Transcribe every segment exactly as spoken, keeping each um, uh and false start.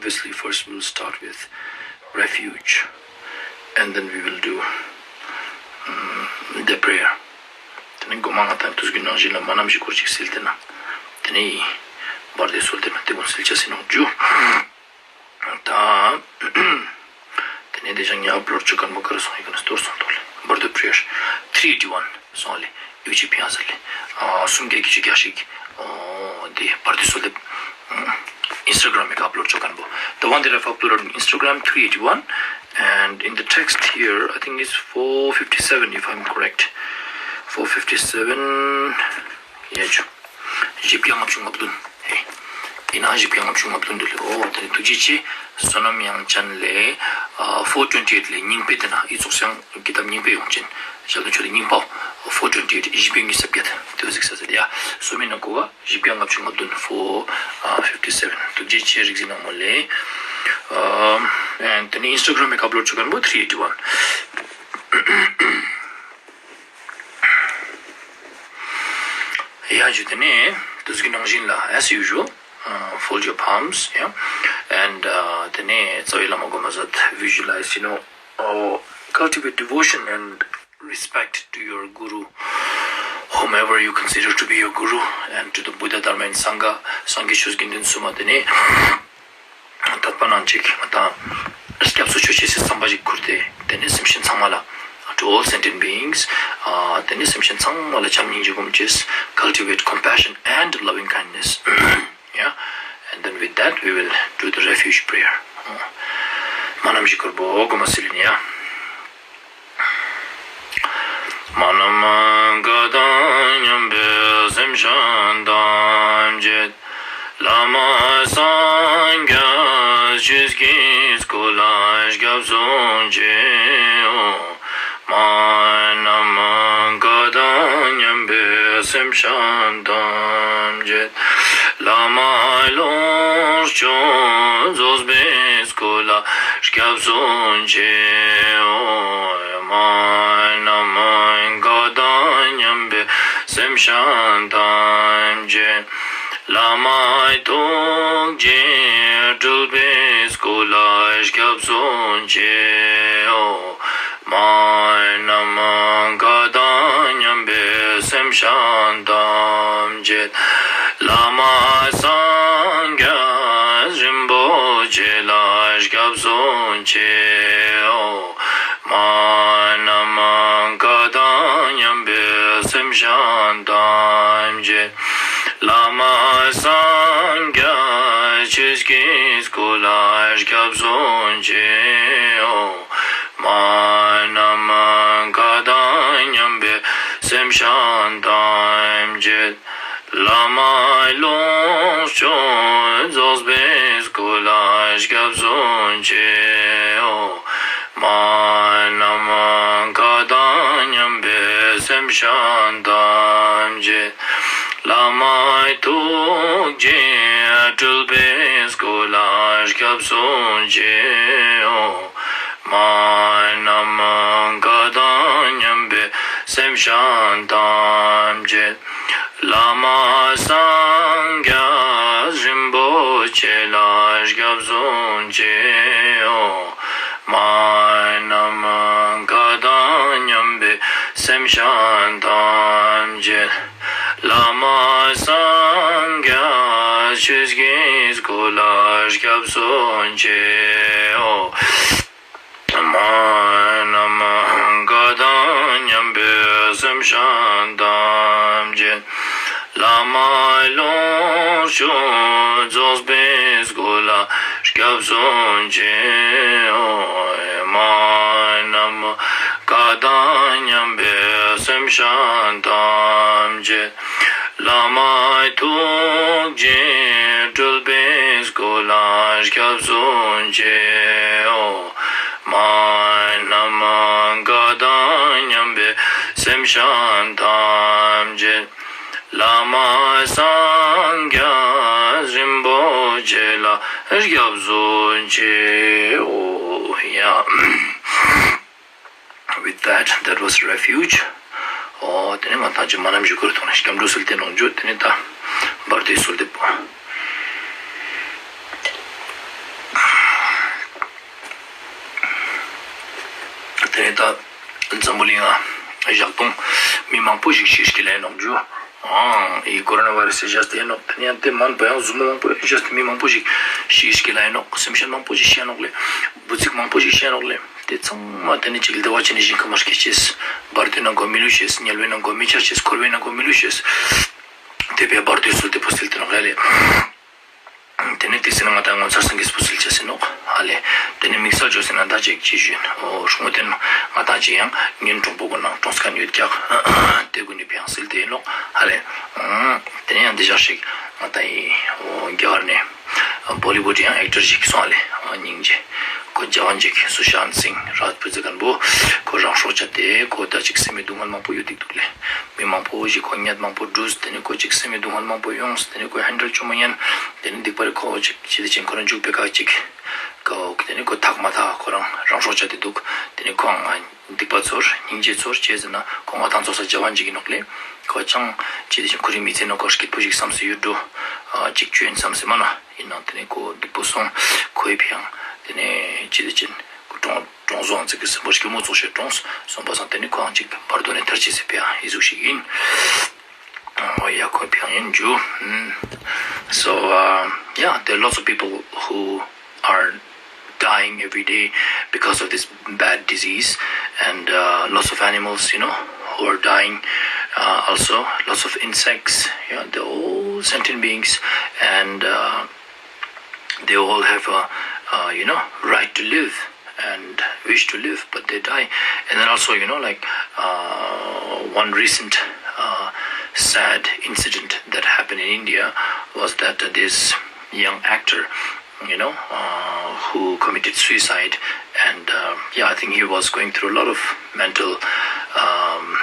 Obviously, first we'll start with refuge, and then we will do um, the prayer. དེ་ནས་མགོ་མ་ང་དང་དུས་ཀྱི་ནང་བཞིན་ལ་མ་ནམ་ཞིག་སྐོར་ཅིག་སིལ་ཏེ་ན། དེ་ནས་བར་དེ་སོལ་ཏེ་ན་དེ་ཀུན་སིལ་ཆ་སིལ་ནོག་ཇུ། ད། དེ་ནས་དེ་བཞིན་ངས་ཨབ་ལོཌ་བྱེད་མཁན་པོ་ག་རེ་སོང་ཡིན་ཀྱང་སྟོར་སོང་ཐོག་ལ། བར་དུ་prayer three eighty one སོང་ལེ། ཡུ་ཅི་ཕི་ཡང་ཟེར་ལེ། ཨ་སུམ་བརྒྱ་བརྒྱད་ཅུ་གྱ་གཅིག་ཨོ་དེ་བར་དུ་སོལ་ཏེ། Instagram ཨེ་ཀ་ཨབ་ལོཌ་བྱེད་མཁན་པོ། The one that I've uploaded on Instagram, three eighty one, and in the text here, I think it's four fifty seven, if I'm correct. Four fifty seven. ཡ་ཇུ། བཞི་བརྒྱ་ལྔ་བཅུ་ང་བདུན། ཧེ། ཡིན་ན་བཞི་བརྒྱ་ལྔ་བཅུ་ང་བདུན་འདུག་ལེ། ཨོ་དེ་ནས་ཐུགས་རྗེ་ཆེ། བསོད་ནམས་དབྱངས་ཅན་ལེ། ཨ་four twenty eight ལེ། རྙིང་པའི་དེ་ན་ཨི་ཙོག་ཤང་ཀི་ཏབ་རྙིང་པའི་ཡོང་ཅན། ཞབས་ཏོག་ཆོས་ལེ་རྙིང་པའོ། Four twenty eight བཞི་བརྒྱ་ཉི་ཤུ་རྩ་བརྒྱད་དེ་གཟིགས་ས་ཟེར་ཡ། སོ་མི་ན་གོ་བ་བཞི་བརྒྱ་ལྔ་བཅུ་ང་བདུན། Four fifty seven། ཐུགས་རྗེ་ཆེ་རིག་འཛིན་ནག་མོ་ལེ། ཨ་དེ་ནས་Instagram ཨེ་ཀ་ཨབ་ལོཌ་བྱེད་མཁན་པོ་three eighty one། ཡ་ཇུ། དེ་ནས་དུས་ཀྱི་ནང་བཞིན་ལ་as usual, uh, fold your palms, yeah, and uh, དེ་ནས་རྩ་བའི་བླ་མ་གོ་མ་ཟད་visualize, you know, uh, cultivate devotion and respect to your guru, whomever you consider to be your guru, and to the Buddha, Dharma and Sangha, སངས་རྒྱས་ཆོས་དགེ་འདུན་གསུམ་མ། དེ་ནས་དད་པ་ནང་གཅིག་ང་དང་སྐྱབས་སུ་མཆི་ཅེས་སི་བསམ་པ་ཞིག་ཁུར་ཏེ། དེ་ནས་སེམས་ཅན་ཚང་མ་ལ། To all sentient beings, དེ་ནས་སེམས་ཅན་ཚང་མ་ལ་བྱམས་སྙིང་རྗེ་སྒོམ་ཅེས། Cultivate compassion and loving kindness. Yeah, and then with that we will do the refuge prayer. མ་ནམ་ཞིག་སྐོར་པོ་སྒོམ་སིལ་ཡིན་ཡ། མ་ནམ་མཁའ་དང་མཉམ་པའི་སེམས་ཅན་ཐམས་ཅད། བླ་མ་སངས་རྒྱས་ཆོས་ཀྱི་སྐུ་ལ་སྐྱབས་སུ་མཆིའོ། མ་ནམ་མཁའ་དང་མཉམ་པའི་སེམས་ཅན་ཐམས་ཅད། བླ་མ་ལོངས་སྤྱོད་རྫོགས་པའི་སྐུ་ལ་སྐྱབས་སུ་མཆིའོ། མ་ནམ་མཁའ་དང་མཉམ་པའི་སེམས་ཅན་ཐམས་ཅད། བླ་མ་ཐུགས་རྗེས་སྤྲུལ་པའི་སྐུ་ལ་སྐྱབས་སུ་མཆིའོ། མ་ནམ་མཁའ་དང་མཉམ་པའི་སེམས་ཅན་ཐམས་ཅད། བླ་མ་སངས་རྒྱས་རིན་པོ་ཆེ་ལ་སྐྱབས་སུ་མཆིའོ། མ་ནམ་མཁའ་དང་མཉམ་པའི་སེམས་ཅན་ཐམས་ཅད། བླ་མ་སངས་རྒྱས་ཆོས་ཀྱི་སྐུ་ལ་སྐྱབས་སུ་མཆིའོ། མ་ནམ་མཁའ་དང་མཉམ་པའི་སེམས་ཅན་ཐམས་ཅད། བླ་མ་ལོངས་སྤྱོད་རྫོགས་པའི་སྐུ་ལ་སྐྱབས་སུ་མཆིའོ། མ་ནམ་མཁའ་དང་མཉམ་པའི་སེམས་ཅན་ཐམས་ཅད། བླ་མ་ཐུགས་རྗེས་སྤྲུལ་པའི་སྐུ་ལ་སྐྱབས་སུ་མཆིའོ། མ་ནམ་མཁའ་དང་མཉམ་པའི་སེམས་ཅན་ཐམས་ཅད། བླ་མ་སངས་རྒྱས་རིན་པོ་ཆེ་ལ་སྐྱབས་སུ་མཆིའོ། མ་ནམ་མཁའ་དང་མཉམ་པའི་སེམས་ཅན་ཐམས་ཅད། བླ་མ་སངས་རྒྱས་ཆོས་ཀྱི་སྐུ་ལ་སྐྱབས་སུ་མཆིའོ། མ་ནམ་མཁའ་དང་མཉམ་པའི་སེམས་ཅན་ཐམས་ཅད། བླ་མ་ལོངས་སྤྱོད་རྫོགས་པའི་སྐུ་ལ་སྐྱབས་སུ་མཆིའོ། མ་ནམ་མཁའ་དང་མཉམ་པའི་སེམས་ཅན་ཐམས་ཅད། བླ་མ་ཐུགས་རྗེས་སྤྲུལ་པའི་སྐུ་ལ་སྐྱབས་སུ་མཆིའོ། མ་ནམ་མཁའ་དང་མཉམ་པའི་སེམས་ཅན་ཐམས་ཅད། བླ་མ་སངས་རྒྱས་རིན་པོ་ཆེ་ལ་སྐྱབས་སུ་མཆིའོ། ཡ། With that, that was refuge. ཨོ། དེ་ནས་ང་ཐག་ཅིག་མ་ནམ་ཞིག་སྐོར་ཐོག་ནས་སྐྱབས་འགྲོ་སིལ་ཏེ་ནོག་ཇུ། དེ་ནས་ད་བར་དོའི་སིལ་ཏེ་པོ། འཛམ་བུ་གླིང་ང་བཞག་དོང་མི་མང་པོ་ཞིག་ཤི་ཤི་ལ་ཡིན་ནོག་ཇུ། ཨང་ཨི་ཀོ་རོ་ན་བྷ་ར་སི་ཞེས་དེ་ནོག་དེ་ནས་ཡང་དེ་མན་པ་ཡང་ཟུ་མོ་མང་པོ་ཞེས་དེ་མི་མང་པོ་ཞིག་ཤི་ཤི་ལ་ཡིན་ནོག་སེམས་ཅན་མང་པོ་ཞིག་ཤི་ཡ་ནོག་ལེ། འབུ་ཚིག་མང་པོ་ཞིག་ཤི་ཡ་ནོག་ལེ། དེ་ཚང་མ་དེ་ནས་ཅིག་བདེ་བ་ཅན་ནི་ཞིང་ཁམས་སྐྱེ་ཅེས། བར་དོའི་ནང་གོ་མི་ལུས་ཤེས། དམྱལ་བའི་ནང་གོ་མི་ཆ་ཅེས། འཁོར་བའི་ནང་གོ་མི་ལུས་ཤེས། དེ་བས་བར་དོའི་ཚུལ་དེ་བུ་སིལ་དེ་ནོག་ཧ་ལེ། དེ་ནས་དེ་སེ་ན་ང་དང་ངོ་མཚར་སེང་གེ་བུ་སིལ་ཆ་སེ་ནོག་ཧ་ལེ། དེ་ནས་དམིགས་བསལ་ཅོ་སེ་ན་ད་ཅིག་ཅི་ཞུ་ཡིན། ཨོ་ཧྲུང་ངོ་དེ་ན་ང་དང་ཅི་ཡང་ཉིན་གྲོགས་པོ་གོ་ན་གྲོངས་ཁན་ཡོད་ཀྱག་དེ་གུ་ནི་ཕིང་སིལ་དེ་ཡིན་ནོག་ཧ་ལེ། དེ་ནས་ཡང་འདི་ཞག་ཞིག་ང་དང་ཡི་ཨོ་རྒྱ་གར་ནས་བོ་ལི་བུ་ཌི་ཡང་ཨེག་ཊར་ཞིག་སོང་ཧ་ལེ། ཨོ་སྙིང་རྗེ། ཁོ་རྒྱ་གར་ཅིག་སུ་ཤཱན་སིང་རཱཇ་པུ་ཙི་ཁན་བོ་ཁོ་རང་སྲོག་བཅད་དེ་ཁོ་ད་ཅིག་སེམས་མི་སྡུག་བསྔལ་མང་པོ་ཡོད་དེ་འདུག་ལེ། མི་མང་པོ་ཞིག་ཁོ་ཉལ་མང་པོ་འགྲུས། དེ་ནས་ཁོ་ཅིག་སེམས་མི་སྡུག་བསྔལ་མང་པོ་ཡོངས། དེ་ནས་ཁོ་ཧན་ཌལ་བཅོ་མ་ཉན། དེ་ནས་སྡིག་པ་རེ་ཁོ་ཅིག་ཅི་དེ་ཅིན་ཁོ་རང་འཇུག་པའི་ཁ་ཅིག་ཁོ་དེ་ནས་ཁོ་ཐག་མ་ཐག་ཁོ་རང་རང་སྲོག་བཅད་དེ་འདུག་དེ་ནས་ཁོའང་སྡིག་པ་ཚོར་སྙིང་རྗེ་ཚོར་བྱས་ཟེར་ན་ཁོ་ང་དང་ཚོ་ས་རྒྱ་བན་ཅིག་ཡིན་ནོག་ལེ། ཁོ་ཅང་ཅི་དེ་ཅིན་ཁོ་རིང་མི་ཚེ་ནང་ཁོ་སྐྱིད་པོ་ཞིག་བསམ་སེ་ཡོད་འགྲོ། ཅིག་བཅོས་ཡིན་བསམ་སེ་མ་ན་ཡིན་ནང་དེ་ནས་ཁོ་སྡིག་པོ་སོང་ཁོའི་ཕིའང་དེ་ནས་ཅི་དེ་ཅིན་ཁོ་གྲོངས། གྲོངས་སོང་ཙིག་གི་སེམས་པ་སྐྱོ་མོ་ཚོགས་ཤིག་གྲོངས་སོང་པ་སང་དེ་ནི་ཁོའང་ཅིག་བར་དོ་ནས་ཐར་ཅི་སེ་ཕེ་ཡ་ཡི་ཟུག་ཞིག་ཡིན། ཨོ་ཡ་ཁོའི་ཕིའང་ཡིན་ཇུ། So uh, yeah, there are lots of people who are dying every day because of this bad disease, and uh, lots of animals, you know, who are dying. Uh, also, lots of insects. Yeah, they're all sentient beings, and uh, they all have a, uh, you know, right to live and wish to live, but they die. And then also, you know, like uh, one recent uh, sad incident that happened in India was that uh, this young actor, you know, uh, who committed suicide, and uh, yeah, I think he was going through a lot of mental um,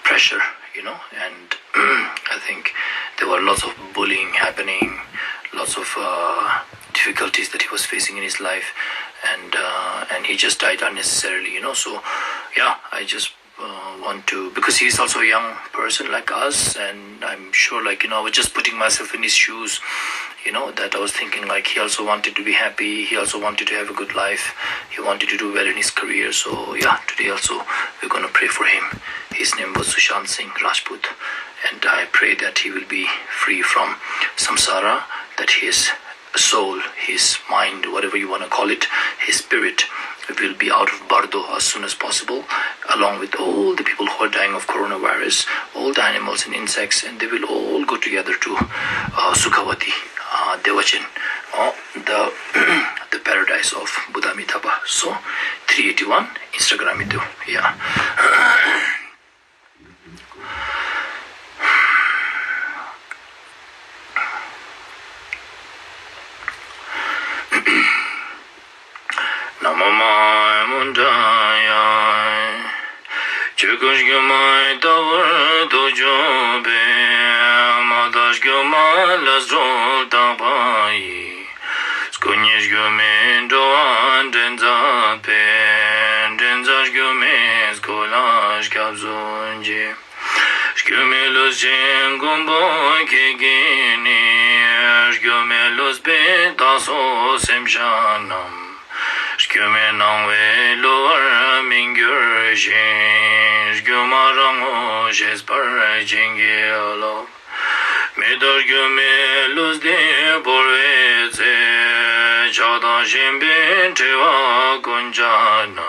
pressure, you know, and I think there were lots of bullying happening, lots of uh, difficulties that he was facing in his life, and uh, and he just died unnecessarily, you know. So, yeah, I just uh, want to, because he's also a young person like us, and I'm sure, like, you know, I was just putting myself in his shoes, you know, that I was thinking, like, he also wanted to be happy, he also wanted to have a good life, he wanted to do well in his career. So yeah, today also we're going to pray for him. His name was Sushant Singh Rajput, and I pray that he will be free from samsara, that his soul, his mind, whatever you want to call it, his spirit will be out of Bardo as soon as possible, along with all the people who are dying of coronavirus, all the animals and insects, and they will all go together to uh, Sukhavati, uh, Devachan, uh, the, the paradise of Buddha Amitabha. So, three eighty-one, Instagram itu, yeah. ན་མོ་མ་མུན་དྲ་ཡ། ཆོས་སྐུ་སྒྱུ་མ་ལྟ་བུར་ཐུགས་བཅུག་པས། མ་དག་སྒྱུ་མ་ལ་སྤྲོ་བརྟག་པ་ཡིས། སྐུ་ཉིད་སྒྱུ་མའི་འགྲོ་བ་འདྲེན་མཛད་པའི། འདྲེན་མཛད་སྒྱུ་མའི་སྐུ་ལ་སྐྱབས་སུ་མཆི། སྒྱུ་མའི་ལུས་ཅན་མགོན་པོ་ཁྱེད་ཀྱིས་ནི། སྒྱུ་མའི་ལུས་པའི་བདག་སོགས་སེམས་ཅན་རྣམས། སྒྱུ་མའི་སྣང་བས་བསླུ་བར་མི་འགྱུར་ཞིང་། སྒྱུ་མ་རང་ངོ་ཤེས་པར་བྱིན་གྱིས་རློབས། མི་འདོར་སྒྱུ་མའི་ལུས་འདི་བོར་བའི་ཚེ། ཆགས་སྡང་ཞེན་པའི་འཁྲི་བ་ཀུན་བཅད་ནས།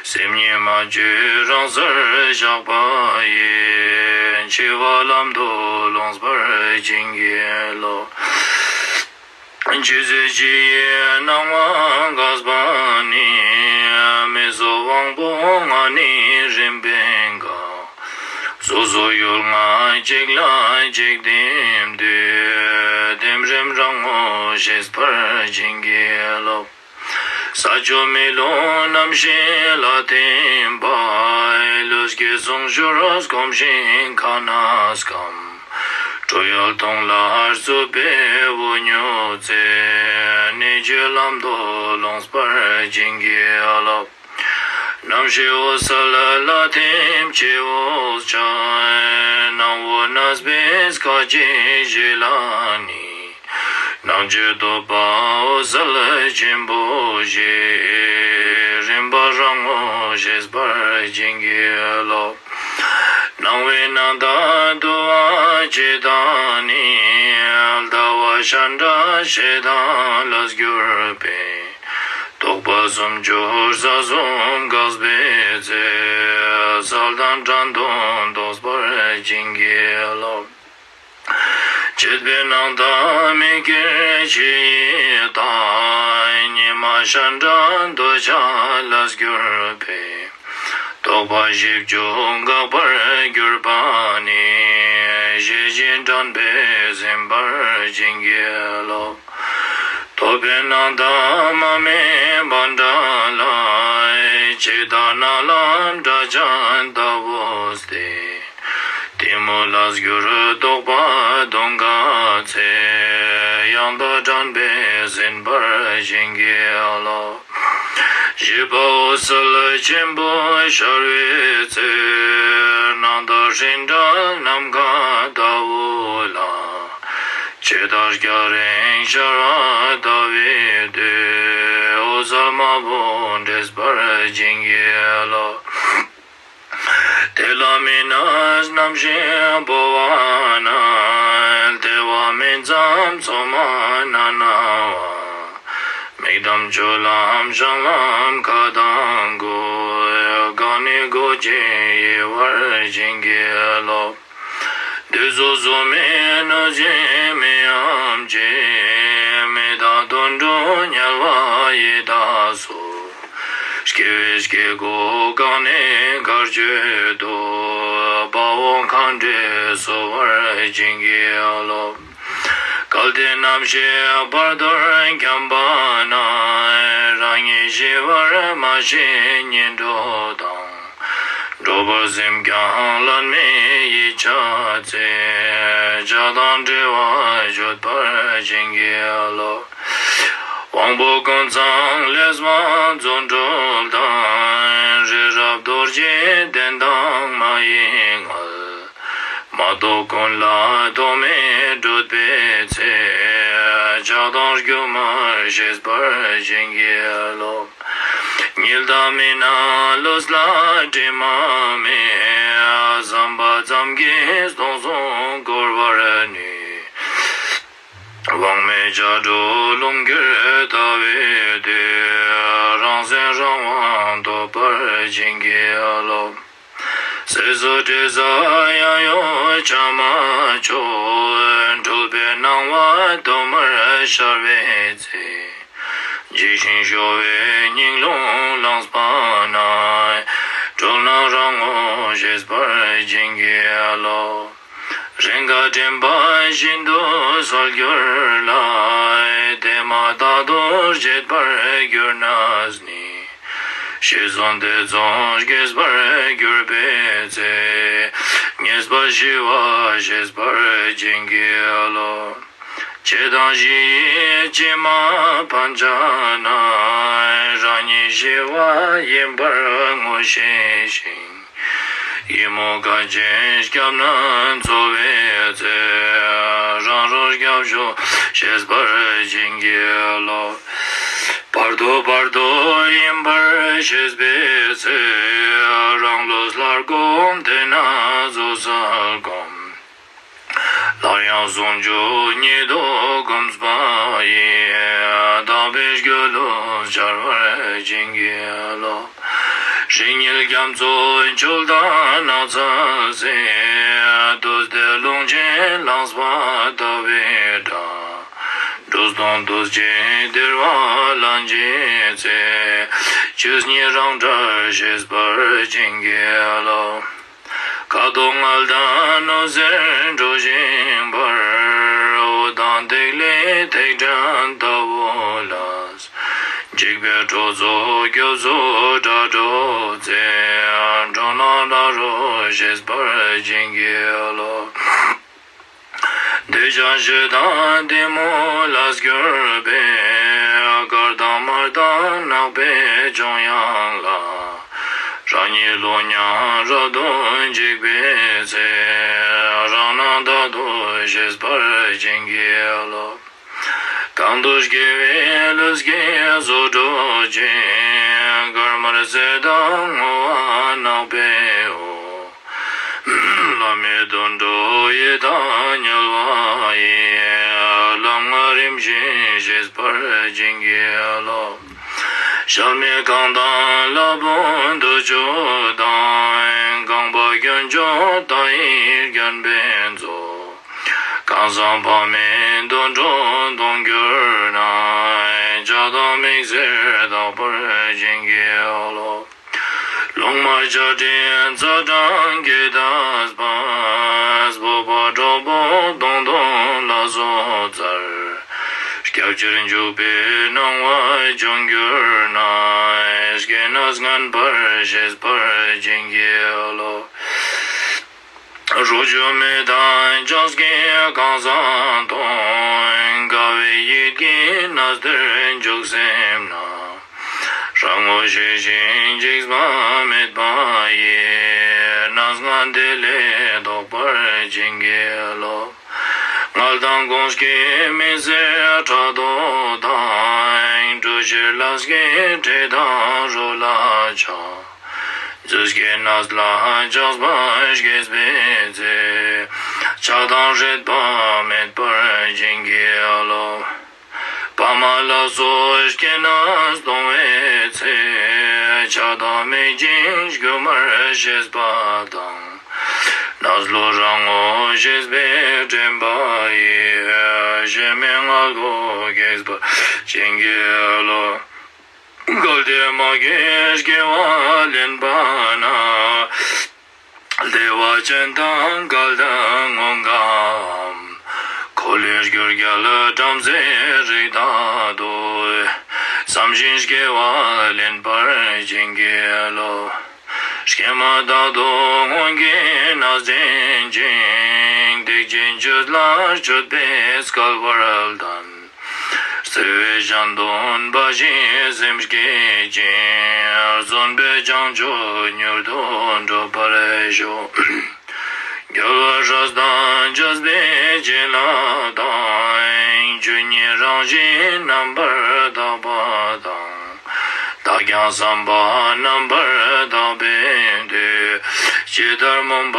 སེམས་ཉིད་མ་བཅོས་རང་སར་བཞག་པ་ཡིས། འཆི་བ་ལམ་དུ་ལོངས་པར་བྱིན་གྱིས་རློབས། འཆི་ཚེ་འཆི་ཡི་སྣང་བ་འགགས་པ་ནི། མི་བཟོད་དབང་པོ་ལྔ་ནི་རིམ་པས་འགགས། སོ་སོ་ཡུལ་ལྔ་གཅིག་ལ་གཅིག་ལྡེམ་དུས། ལྡེམ་རིམ་རང་ངོ་ཤེས་པར་བྱིན་གྱིས་རློབས། ས་ཆུ་མེ་རླུང་རྣམ་ཤེས་ལ་ཐིམ་པ་ཡིས། ལུས་ཀྱི་ཟུངས་གཞུར་སྐོམ་ཞིང་ཁ་ན་སྐམ། དྲོད་ཡལ་དོང་ལ་རྩུབ་པའི་བུ་སྨྱོ་ཚེ། གནད་གཅོད་ལམ་དུ་ལོངས་པར་བྱིན་གྱིས་རློབས། རྣམ་ཤེས་འོད་གསལ་ལ་ཐིམ་བྱེད་འོད་ཆགས། སྣང་བ་གནས་པའི་སྐད་ཅིག་གཞི་ལ་ནི། སངས་རྒྱས་སྟོན་པ་འོད་གསལ་ཆེན་པོ་ཞེས། རིམ་པ་རང་ངོ་ཤེས་པར་བྱིན་གྱིས་རློབས། སྣང་བའི་རྣམ་ཐར་འདུལ་བ་སྤྱི་དང་ནི། ལྟ་བ་སྤྱན་རས་གཟིགས་དང་ལ་གྱུར་པའི། རྟོག་པ་སུམ་ཅུ་རྩ་གསུམ་འགགས་པའི་ཚེ། གསལ་དང་དྲན་དུ་འདོགས་པར་བྱིན་གྱིས་རློབས། བྱེད་པའི་རྣམ་ཐར་མི་དགེ་བཅུ་ཡི་མཐའ། ཉི་མ་སྤྱན་རས་གཟིགས་ལ་གྱུར་པའི། རྟོག་པ་བཞི་བཅུ་འགགས་པར་གྱུར་པ་ནི། ཞེས་བྱས་དྲན་པས་ཟིན་པར་བྱིན་གྱིས་རློབས། ཐོབ་པའི་རྣམ་ཐར་མ་དམིགས་པ་འདྲ་ལ། ཇི་ལྟར་རྣ་ལམ་སྒྲ་གཅན་ལྟ་བུ་སྟེ། གཏི་མུག་ལས་གྱུར་རྟོག་པ་གདོན་བགེགས་ཚེ། ཡང་དག་དྲན་པས་ཟིན་པར་བྱིན་གྱིས་རློབས། བཞི་པ་འོད་གསལ་ཆེན་པོ་ཤར་བའི་ཚེ། རྣམ་ཐར་སྤྲིན་བྲལ་ནམ་མཁའ་ལྟ་བུ་ལ། ཇི་ལྟར་སྐྱ་རེངས་ཤར་བ་ལྟ་བུའི་དུས། འོད་གསལ་མ་བུ་འདྲེས་པར་བྱིན་གྱིས་རློབས། དེ་ལ་མི་གནས་རྣམ་ཤེས་སྤོ་བ་ན། བདེ་བ་སྨིན་མཚམས་མཚོ་མོ་ན་སྣང་བ། མིག་དམ་སྤྱོད་ལམ་བཞག་ལམ་ཁ་དང་གུ། གང་ནས་གོ་ཅི་ཡི་བར་བྱིན་གྱིས་རློབས། དུས་སོ་སོ་མི་གནོད་ཅིང་མི་གཡེམ་ཅིང་། མི་རྟག་དོན་གྲུབ་དམྱལ་བ་ཡི་དྭགས་སོགས། སྐྱེ་བའི་སྐྱེ་སྒོ་གང་ནས་གར་བྱེད་དོ། དཔའ་བོ་མཁའ་འགྲོས་གསོ་བར་བྱིན་གྱིས་རློབས། གལ་ཏེ་རྣམ་ཤེས་བར་དོར་འཁྱམས་པ་ན། རང་ཉིད་ཞི་བར་མ་ཤེས་ངན་འགྲོ་དང་། འགྲོ་བར་སེམས་ཀྱང་ལན་མེད་ཡིད་ཆགས་ཚེ། ཇི་ལྟར་བྲལ་བར་གཅོད་པར་བྱིན་གྱིས་རློབས། དབང་པོ་ཀུན་ཚང་ལས་མ་རྫོགས་འགྲོ་དང་། རི་རབ་རྡོ་རྗེ་གདན་དང་མ་ཡི་མངལ། མ་རྟོགས་ཀུན་ལ་རྟོག་མེད་བགྲོད་པའི་ཚེ། ཇི་ལྟར་སྒྱུ་མར་ཤེས་པར་བྱིན་གྱིས་རློབས། ཉིད་ལྟ་མི་རྣམས་ལུས་ལ་དྲི་མ་མེད། བསམ་པ་ཙམ་གྱིས་སྟོང་གསུམ་བསྐོར་བར་ནུས། དབང་མེད་ལྕགས་སྒྲོག་རླུང་གིས་ལྟ་བའི་དུས། རང་སེམས་རང་དབང་ཐོབ་པར་བྱིན་གྱིས་རློབས། ཟས་སོགས་དྲི་ཟ་ཡང་ཡང་ཆ་མ་འཇོག་འཁྲུལ་པའི་སྣང་བ་དུ་མར་ཤར་བའི་ཚེ། འཇིགས་ཤིང་སྐྱོ་བའི་སྙིང་རླུང་ལངས་པ་ན། གྲོལ་སྣང་རང་ངོ་ཤེས་པར་བྱིན་གྱིས་རློབས། རེས་འགའ་དྲན་པ་བཞིན་དུ་གསལ་གྱུར་ལ། དེ་མ་ཐག་ཏུ་བརྗེད་པར་གྱུར་ནས་ནི། ཤེས་བཟུང་དེ་ཙམ་སྐྱེས་པར་གྱུར་པའི་ཚེ། ངེས་པར་ཞི་བ་ཤེས་པར་བྱིན་གྱིས་རློབས། ཇི་ལྟར་ཞི་ཡི་ཕྱི་མ་ཕན་ཆད་ན། རང་ཉིད་ཞི་བ་ཡིན་པར་ངོ་ཤེས་ཤིང་། ཡིད་མུག་ག་ཅན་སྐྱབས་གནས་འཚོལ་བའི་ཚེ། རང་རང་སྐྱབས་སུ་ཤེས་པར་བྱིན་གྱིས་རློབས། བར་དོ་བར་དོ་ཡིན་པར་ཤེས་པའི་ཚེ། རང་ལུས་ལྷར་བསྒོམ་དེ་ན་རྫོགས་སུ་བསྒོམ། སླར་ཡང་ཟུང་འཇུག་ཉིད་དུ་བསྒོམས་པ་ཡིས། དག་པའི་སྒྱུ་ལུས་འཆར་བར་བྱིན་གྱིས་རློབས། རིང་ཉིལ་རྒྱ་མཚོའི་འཁྱིལ་དང་ནགས་ཚལ་ཟེར། དུས་མཐའི་ཀློང་ཆེན་ལངས་པ་ལྟ་བུའི་སྒྲ། འགྲོ་དོན་དུས་ཀྱི་བདེ་བ་ལ་འཇིགས་ཚེ། ཆོས་ཉིད་རང་འདྲར་ཤེས་པར་བྱིན་གྱིས་རློབས། ཁ་དོག་མངལ་དང་གནོད་འཚེར་འགྲོ་བཞིན་པར། འོད་དང་ཐིག་ལེ་ཐིག་ཕྲན་ལྟ་བུ་ལ། འཇིགས་པའི་ཁྲོ་ཚོགས་སྐྱོབ་སུ་སྒྲ་སྒྲོག་ཚེ། འགྲོ་རྣམས་སླར་རུ་ཤེས་པར་བྱིན་གྱིས་རློབས། འདོད་ཆགས་ཞེ་སྡང་གཏི་མུག་ལས་གྱུར་པའི། དཀར་དང་དམར་དང་ནག་པོའི་འཇོང་དབྱངས་ལ། རང་ཉིད་ལུས་མྱང་རབ་ཏུ་འཇིགས་པའི་ཚེ། རང་སྣང་རྟག་ཏུ་ཤེས་པར་བྱིན་གྱིས་རློབས། གང་དུ་སྐྱེ་བའི་ལུས་ཀྱི་བཟོ་སྒྲུབ་ཅིང་། དཀར་དམར་སེར་དང་སྔོ་བ་ནག་པའི་འོད། ལྷ་མི་དུད་འགྲོ་ཡི་དྭགས་དམྱལ་བ་ཡི། ལམ་ལྔ་རིམ་བཞིན་ཤེས་པར་བྱིན་གྱིས་རློབས། ཞལ་མི་རྐང་དང་ལྷ་བུ་དུར་ཁྲོད་དང་། རྐང་པ་དཀོན་མཆོག་དང་ཡིད་བརྒྱན་པའི་མཛོད། གང་ཟག་ཕ་མེས་དུད་འགྲོ་གདུང་གྱུར་ན། ཕྱག་དང་མིག་སེར་དག་པར་བྱིན་གྱིས་རློབས། ལོང་མ་ཆ་ཕྲན་ཚ་གྲང་གིས་འདས་པ། སྤོབས་པ་གྲོགས་པོ་གདོང་གདོང་ལ་སོགས་མཚར། སྐྱབས་ཕྱིར་འཇུག་པའི་སྣང་བ་བྱུང་གྱུར་ན། སྐྱེ་གནས་ངན་པར་ཤེས་པར་བྱིན་གྱིས་རློབས། རོ་བཅུད་མེ་དང་ལྕགས་ཀྱི་གང་ཟག་མཐོང་། དགའ་བའི་ཡིད་ཀྱིས་གནས་དེར་འཇུག་སེམས་ན། རང་ངོ་ཤེས་ཤིང་འཇིགས་པ་མེད་པ་ཡིས། གནས་ལྔ་དེ་ལས་ལྡོག་པར་བྱིན་གྱིས་རློབས། མངལ་དང་ཁོང་སྐྱེས་མི་བཟད་ཕྲག་དོག་དང་། གྲོ་ཁྱེར་ལས་སྐྱེས་འདྲེ་དང་རོ་ལ་ཆགས། རྫུས་སྐྱེས་གནས་ལ་ཆགས་པ་སྐྱེས་པའི་ཚེ། ཆགས་སྡང་སྲེད་པ་མེད་པར་བྱིན་གྱིས་རློབས། ཕ་མ་ལ་སོགས་སྐྱེ་གནས་སྟོང་བའི་ཚེ། ཆགས་སྡང་མེད་ཅིང་སྒྱུ་མར་ཤེས་པ་དང་། གནས་ལུགས་རང་ངོ་ཤེས་པའི་དྲན་པ་ཡིས། གཞན་མའི་མངལ་སྒོ་གེགས་པར་བྱིན་གྱིས་རློབས། གལ་ཏེ་མ་གིས་སྐྱེ་བ་ལེན་པ་ན། བདེ་བ་ཅན་དང་གལ་ཏེ་མངོན་དགའམ། འཁོར་ལོས་སྒྱུར་རྒྱལ་བྲམ་ཟེའི་རིགས་དག་ཏུ། བསམ་བཞིན་སྐྱེ་བ་ལེན་པར་བྱིན་གྱིས་རློབས། སྐྱེས་མ་ཐག་ཏུ་སྔོན་གྱི་གནས་དྲན་ཅིང་། ཐེག་ཆེན་ཆོས་ལ་སྤྱོད་པའི་སྐལ་བ་ལྡན། བརྩེ་བས་གཞན་དོན་འབའ་ཞིག་སེམས་བསྐྱེད་ཅིང་། བརྩོན་པས་བྱང་ཆུབ་མྱུར་དུ་འགྲུབ་པར་ཤོག། རྒྱལ་བ་སྲས་དང་བཅས་པའི་བྱིན་རླབས་དང་། ཆོས་ཉིད་རང་བཞིན་རྣམ་པར་དག་པ་དང་། བདག་ཀྱང་བསམ་པ་རྣམ་པར་དག་པའི་མཐུས། ཇི་ལྟར་སྨོན་པ་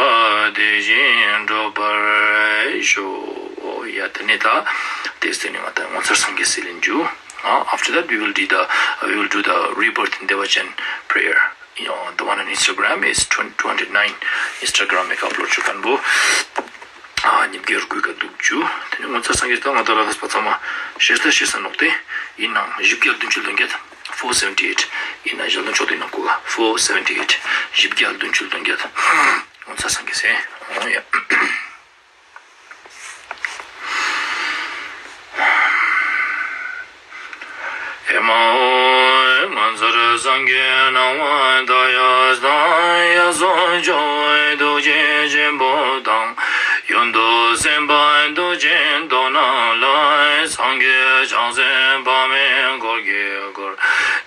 དེ་བཞིན་འགྲུབ་པར་ཤོག། ཡ། དེ་ནས་ད་དེ་སྟེང་ནས་ང་ད་ངོ་མཚར་སངས་རྒྱས་སི་ལན་རྒྱུ། Uh, after that, we will do the, uh, we will do the rebirth in Devachan prayer. You know, the one on Instagram is twenty, two hundred nine. Instagram make upload chu kan bo. Ah, ཉིབ་གེར་གུས་ཀ་འདུག་ཅུ། དེ་ནས་ངོ་མཚར་སངས་རྒྱས་ད་ང་ད་ལ་དེ་པ་ཚང་མ་ཤེས་ད་ཤེས་ས་ནོག་སྟེ། ཡིན་ནའང་བཞི་བརྒྱ་བདུན་ཅུ་དོན་བརྒྱད། Four seventy eight. ཡིན་ན་ཞལ་ལུང་ཕྱོགས་དེ་ནང་གུ་ག་Four seventy eight. བཞི་བརྒྱ་བདུན་ཅུ་དོན་བརྒྱད། ངོ་མཚར་སངས་རྒྱས་སེ། འོ་ཡ། ཨེ་མ་ཧོ། ངོ་མཚར་སངས་རྒྱས་སྣང་བ་མཐའ་ཡས་དང་། ཡ་སོ་ཇོ་བོའི་ཐུགས་རྗེ་ཆེན་པོ་དང་། ཡོན་ཏུ་སེམས་དཔའ་མཐུ་ཆེན་དོ་ན་ལ། སངས་རྒྱས་བྱང་སེམས་དཔག་མེད་འཁོར་གྱིས་བསྐོར།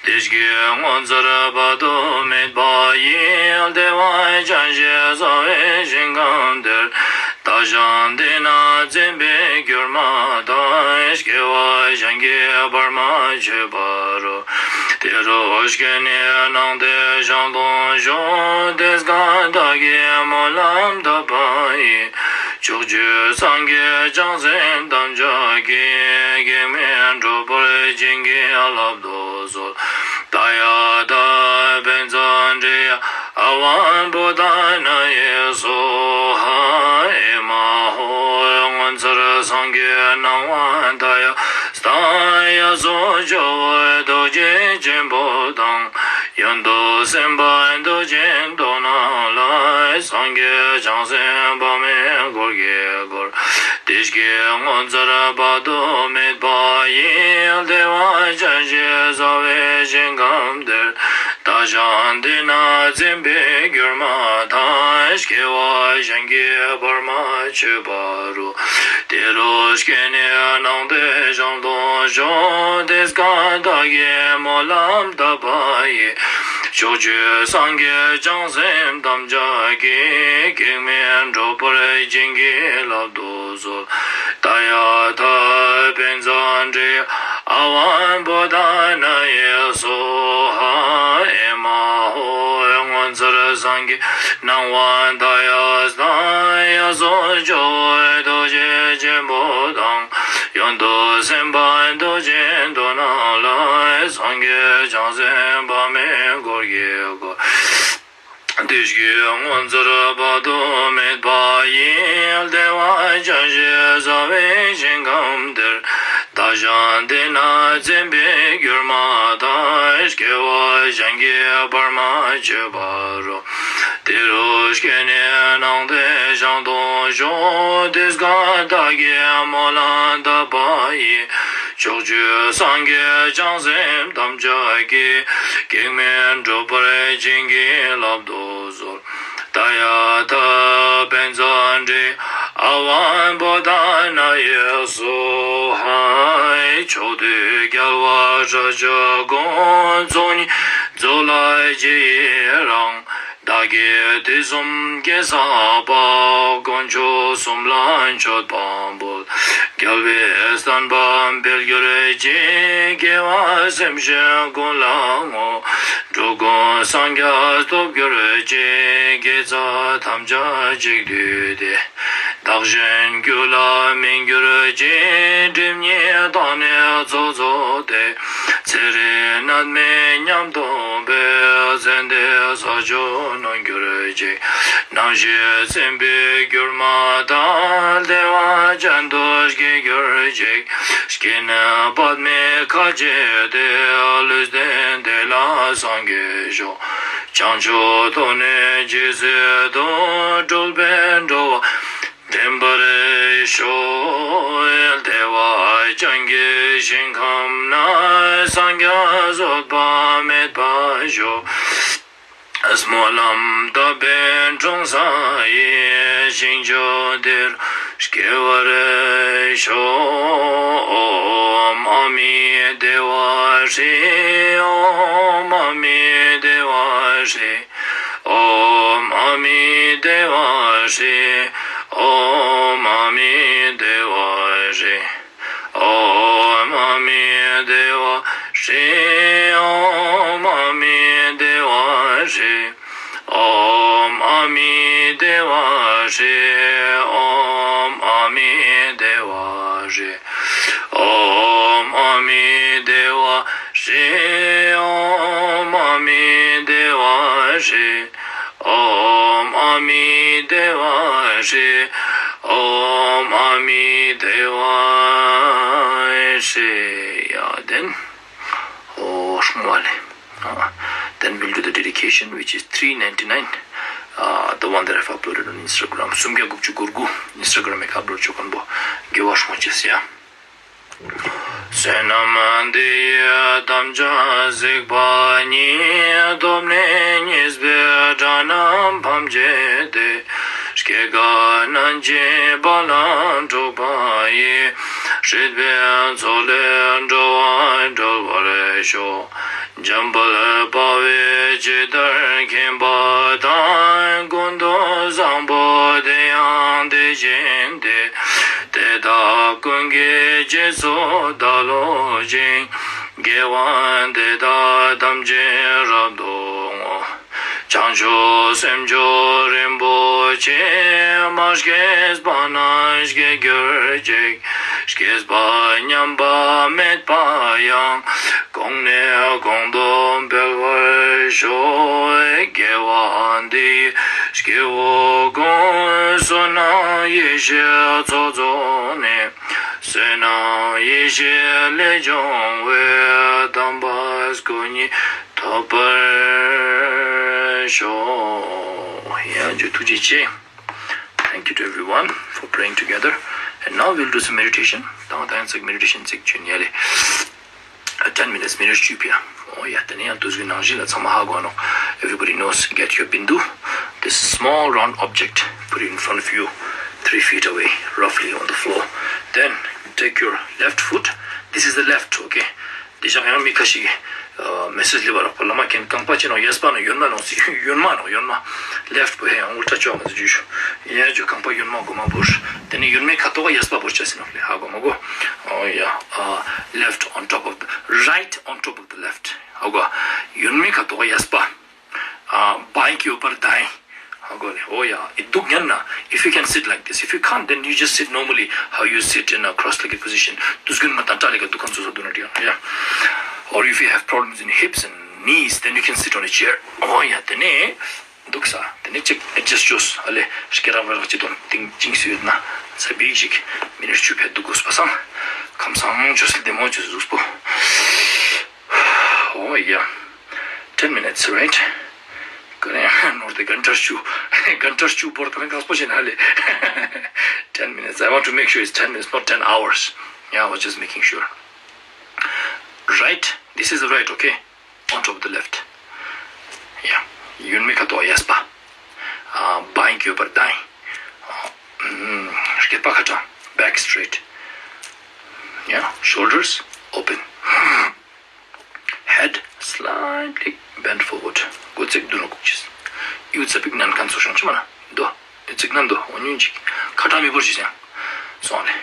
བདེ་སྐྱིད་ངོ་མཚར་དཔག་ཏུ་མེད་པ་ཡི། བདེ་བ་ཅན་ཞེས་བྱ་བའི་ཞིང་ཁམས་དེར། བདག་ཀྱང་འདི་ན་འཛིན་པའི་གྱུར་མ་དང་། སྐྱེ་བ་གཞན་གྱིས་བར་མ་ཆོད་པ་རུ། དེ་རུ་སྐྱེས་ནས་སྣང་མཐའི་ཞིང་དུ་བྱོན། དེ་སྐད་བདག་གིས་སྨོན་ལམ་བཏབ་པ་ཡིས། ཕྱོགས་བཅུའི་སངས་རྒྱས་བྱང་སེམས་ཐམས་ཅད་ཀྱིས། གེགས་མེད་འགྲུབ་པར་བྱིན་གྱིས་བརླབ་ཏུ་གསོལ། ཏདྱ་ཐཱ། ཕན་མཚན་དྲི་ཡ་ཨ་ཝཾ་བོ་དྷ་ན་ཡེ་སྭཱ་ཧཱ། ཨེ་མ་ཧོ། ངོ་མཚར་སངས་རྒྱས་སྣང་བ་མཐའ་ཡས་དང་། ཡ་སོ་ཇོ་བོའི་ཐུགས་རྗེ་ཆེན་པོ་དང་། ཡོན་ཏུ་སེམས་དཔའ་མཐུ་ཆེན་དོ་ན་ལ། སངས་རྒྱས་བྱང་སེམས་དཔག་མེད་འཁོར་གྱིས་བསྐོར། བདེ་སྐྱིད་ངོ་མཚར་དཔག་ཏུ་མེད་པ་ཡི། བདེ་བ་ཅན་ཞེས་བྱ་བའི་ཞིང་ཁམས་དེར། བདག་ཀྱང་འདི་ན་འཛིན་པའི་གྱུར་མ་དང་། སྐྱེ་བ་གཞན་གྱིས་བར་མ་ཆོད་པ་རུ། དེ་རུ་སྐྱེས་ནས་སྣང་མཐའི་ཞིང་དུ་བྱོན། དེ་སྐད་བདག་གིས་སྨོན་ལམ་བཏབ་པ་ཡིས། ཕྱོགས་བཅུའི་སངས་རྒྱས་བྱང་སེམས་ཐམས་ཅད་ཀྱིས། གེགས་མེད་འགྲུབ་པར་བྱིན་གྱིས་བརླབ་ཏུ་གསོལ། ཏདྱ་ཐཱ། བཛྲ་ཨ་ཝ་བོ་དྷ་ནཱ་ཡེ་སྭཱ་ཧཱ། ཨེ་མ་ཧོ། ངོ་མཚར་སངས་རྒྱས་སྣང་བ་མཐའ་ཡས་དང་། ཡ་སོ་ཇོ་བོ་རྡོ་རྗེ་ཆེན་པོ་དང་། ཡོན་ཏན་སེམས་དཔའ་རྡོ་རྗེ་གདན་ནང་ལ། སངས་རྒྱས་བྱང་སེམས་དཔག་མེད་འཁོར་གྱིས་བསྐོར། བདེ་སྐྱིད་ངོ་མཚར་དཔག་ཏུ་མེད་པ་ཡི། བདེ་བ་ཅན་ཞེས་བྱ་བའི་ཞིང་ཁམས་དེར། བདག་ཀྱང་དེ་ན་བཙུན་པའི་གྱུར་མ་དང་། སྐྱེ་བ་གཞན་གྱིས་བར་མ་ཆོད་པ་རུ། དེ་རུ་སྐྱེས་ནས་སྣང་མཐའི་ཞིང་དུ་ཞུགས། དེ་སྐབས་བདག་གིས་སྨོན་ལམ་བཏབ་པ་ཡིས། ཕྱོགས་བཅུའི་སངས་རྒྱས་བྱང་སེམས་ཐམས་ཅད་ཀྱིས། གེགས་མེད་འགྲུབ་པར་བྱིན་གྱིས་བརླབ་ཏུ་གསོལ། ཏདྱ་ཐཱ། བཛྲ་ཨ་ཝ་བོ་དྷ་ནཱ་ཡེ་སྭཱ་ཧཱ། ཕྱོགས་དུས་རྒྱལ་བ་ཤཱཀྱ་ཀུན། ཚོགས་གཉིས་རྫོགས་ལ་རྗེས་ཡི་རང་། བདག་གིས་དུས་གསུམ་དགེ་བསགས་པ། དཀོན་མཆོག་གསུམ་ལ་མཆོད་པ་འབུལ། རྒྱལ་བའི་བསྟན་པ་འཕེལ་གྱུར་ཅིག་དགེ་བ་སེམས་ཅན་ཀུན་ལ་བསྔོ། འགྲོ་ཀུན་སངས་རྒྱས་ཐོབ་གྱུར་ཅིག་དགེ་རྩ་ཐམས་ཅད་གཅིག་བསྡུས་ཏེ། བདག་གཞན་རྒྱུད་ལ་སྨིན་གྱུར་ཅིག་སྒྲིབ་གཉིས་དག་ནས་ཚོགས་རྫོགས་ཏེ། ཚེ་རིང་ནད་མེད་ཉམས་རྟོགས་པའི། ཚེ་འདིར་ས་ཕྱོགས་ནོན་གྱུར་ཅིག་རྣམ་ཤེས་སེམས་དཔའི་གྱུར་མ་དང་། བདེ་བ་ཅན་དུ་སྐྱེ་གྱུར་ཅིག་སྐྱེ་གནས་པདྨའི་ཁ་བྱེ་སྟེ། ལུས་རྟེན་དེ་ལ་སངས་རྒྱས་ཤོག་བྱང་ཆུབ་ཐོབ་ནས་ཇི་སྲིད་དུ། སྤྲུལ་པའི་འགྲོ་བ་འདྲེན་པར་ཤོག་བདེ་བ་ཅན་གྱི་ཞིང་ཁམས་ན། སངས་རྒྱས་བཟོད་པ་མེད་པར་ཤོག་སྨོན་ལམ་བཏབ་པའི་འབྱུང་ས་ཡི། ཞིང་མཆོག་དེར་སྐྱེ་བར་ཤོག་ཨོཾ་ཨ་མི་དྷེ་ཝ་ཧྲཱིཿ་ཨོཾ་ཨ་མི་དྷེ་ཝ་ཧྲཱིཿ་ཨོཾ་ཨ་མི་དྷེ་ཝ་ཧྲཱིཿ་ཨོཾ་ཨ་མི་དྷེ་ཝ་ཧྲཱིཿ་ཨོཾ་ཨ་མི་དྷེ་ཝ་ཧྲཱིཿ་ཨོཾ་ཨ་མི་དྷེ་ཝ་ཧྲཱིཿ་ཨོཾ་ཨ་མི་དྷེ་ཝ་ཧྲཱིཿ་ཨོཾ་ཨ་མི་དྷེ་ཝ་ཧྲཱིཿ་ཨོཾ་ཨ་མི་དྷེ་ཝ་ཧྲཱིཿ་ཨོཾ་ཨ་མི་དྷེ་ཝ་ཧྲཱིཿ་ཨོཾ་ཨ་མི་དྷེ་ཝ་ཧྲཱིཿ་ཨོཾ་ཨ་མི་དྷེ་ཝ་ཧྲཱིཿ Yeah, then, oh, སྔོན་མ་ལས། Uh, then we'll do the dedication, which is three ninety-nine, uh, the one that I've uploaded on Instagram. སུམ་བརྒྱ་དགུ་བཅུ་གོ་དགུ་Instagram ལ་ཨབ་ལོཌ་བྱོས་མཁན་པོ་དགེ་བ་སྲུང་བྱེད་ཟེར་ཡ། བསོད་ནམས་འདི་ཡིས་ཐམས་ཅད་གཟིགས་པ་ཉིད། ཐོབ་ནས་ཉེས་པའི་དགྲ་རྣམས་ཕམ་བྱས་ཏེ། སྐྱེ་རྒ་ན་འཆིའི་རྦ་རླབས་འཁྲུགས་པ་ཡི། སྲིད་པའི་མཚོ་ལས་འགྲོ་བ་སྒྲོལ་བར་ཤོག་འཇམ་དཔལ་དཔའ་བོས་ཇི་ལྟར་མཁྱེན་པ་དང་། ཀུན་ཏུ་བཟང་པོ་དེ་ཡང་དེ་བཞིན་ཏེ། དེ་དག་ཀུན་གྱི་རྗེས་སུ་བདག་སློབ་ཅིང་། དགེ་བ་འདི་དག་ཐམས་ཅད་རབ་ཏུ་བསྔོ། བྱང་ཆུབ་སེམས་མཆོག་རིན་པོ་ཆེ། མ་སྐྱེས་པ་རྣམས་སྐྱེ་གྱུར་ཅིག་སྐྱེས་པ་ཉམས་པ་མེད་པ་ཡང་། གོང་ནས་གོང་དུ་འཕེལ་བར་ཤོག་དགེ་བ་འདི་ཡིས་སྐྱེ་བོ་ཀུན། བསོད་ནམས་ཡེ་ཤེས་ཚོགས་རྫོགས་ནས། བསོད་ནམས་ཡེ་ཤེས་ལས་བྱུང་བའི། དམ་པ་སྐུ་གཉིས་ཐོབ་པར་ཤོག་ཡ་ཇུ་ཐུགས་རྗེ་ཆེ། Thank you to everyone for praying together. And now we'll do some meditation. ད་ང་ད་ཡང་ཚིག་མེ་ཌི་ཊེ་ཤན་ཚིག་བྱོན་ཡ་ལེ། Ten minutes, མི་ནཊ་བཅུ་པ། ཨོ་ཡ། དེ་ནས་ཡང་དུས་ཀྱི་ནང་བཞིན་ལ་ཚང་མ་ཧ་གོ་ནོ། Everybody knows, get your bindu. This small round object, put it in front of you, three feet away, roughly on the floor. Then take your left foot. This is the left, okay? དེ་བཞག་ཡང་མི་ཁ་ཤས་ཀྱིས་ མེ་སེ་ཇི་ལི་བ་རག་པ་ལ་མ་ཁེན་རྐང་པ་ཅི་ནོ་གཡས་པ་ནོ་གཡོན་མ་ནོ་ཟེར་གཡོན་མ་ནོ་གཡོན་མ། ལེཕ་པོ་ཧེ་ཨང་ཨུལ་ཊ་ཅོག་ང་ཚོ་ཇུ་ཞུ་ཡ་ཇུ་རྐང་པ་གཡོན་མ་གོ་མ་བོར། དེ་ནས་གཡོན་མའི་ཁ་དོག་ག་གཡས་པ་བོར་ཅ་ཟེར་ནོ་ལེ་ཧ་གོ་མ་གོ། ཨོ་ཡ། ཨ། left on top of the, right on top of the left. ཧ་གོ། གཡོན་མའི་ཁ་དོག་ག་གཡས་པ། ཨ། बाएं के ऊपर दाएं. ཧ་གོ་ལེ། ཨོ་ཡ། ཨི་འདུག་ཉན་ན། If you can sit like this, if you can't, then you just sit normally how you sit in a cross-legged position. དུས་རྒྱུན་ང་དང་ཏྲ་ལེ་ག་འདུག་ག་འཛུགས་ས་འདུག་ན་འགྲིག་ཡ། Yeah. Or if you have problems in hips and knees, then you can sit on a chair. ཨོ་ཡ། དེ་ནས་འདུག་ས། དེ་ནས་ཅིག་adjust་བྱོས་ཨ་ལེ། སྐེ་རགས་རགས་ཅིག་དང་ཏིང་ཅིང་སུ་ཡོད་ན་ས་བིག་ཅིག་མི་ནིཊ་བཅུ་ཕེད་འདུག་དགོས་པ་སང་ཁམས་སང་བཅོས་ལ་བདེ་མོ་བཅོས་གཟུགས་པོ། Oh yeah, ten minutes, right? ཀ་རེ་ནོར་དེ་གན་ཊར་ཅུ་གན་ཊར་ཅུ་བོར་ཏ་ན་ག་སྤོ་ཆེ་ན་ལེ། Ten minutes. I want to make sure it's ten minutes, not ten hours. Yeah, I was just making sure. Right? This is the right, okay? On top of the left. Yeah. ཡོན་མི་ཁ་དོག་གཡས་པ། बाएं के ऊपर दाएं. སྐེད་པ་ཁ་ཏྲང་། Back straight. Yeah. Shoulders open. Head slightly bent forward. མགོ་ཙིག་མདུན་ལ་བཀུག་ཅིག་ཡུ་ཙ་པིག་ནན་ཁན་ཚོ་ཤོང་ཅི་མ་ན་འདུག་དེ་ཙིག་ན་འདུག་འོ་ཉུན་ཅིག་ཁ་ཏྲང་མི་བོར་ཅིག་སང་སོང་ལེ།